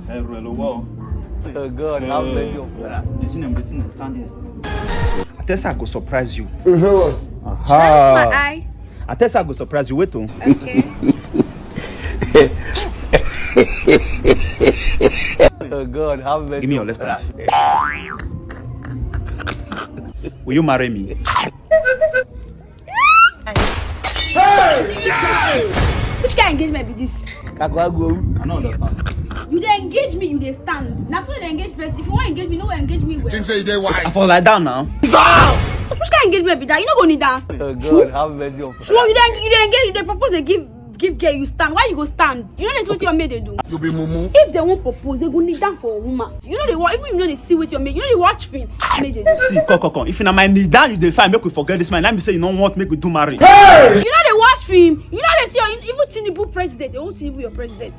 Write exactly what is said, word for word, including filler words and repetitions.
Hey, Ruel, wow. Oh God, have mercy upon us. The thing, the thing, stand here. I tell say I go surprise you. Shine my eye. I tell say I go surprise you. Wait, oh. Okay. Oh God, have mercy. Give me your left hand. Will you marry me? Which kind of engagement be this? Kakwago. I don't understand. You dey engage me, you dey stand. Na so you dey engage person. If you wan engage me, no go engage me well. Think say you dey wise. I fall like down now. Which kind of engagement be that? You no go need that. Oh God, have mercy upon us. Sure, you dey you dey engage, you dey propose, dey give give girl, you stand. Why you go stand? You no dey see wetin your mate dey do. You be mumu. If they wan propose, they go kneel down for a woman. You no dey wa- even you no dey see wetin your mate. You no dey watch film. Make they do. See, come, come, come. If na my knee down, you dey fine. Make we forget this man. Let me say you don't want make we do marriage. You no dey watch film. You no dey see your, even Tinubu president. They want Tinubu your president.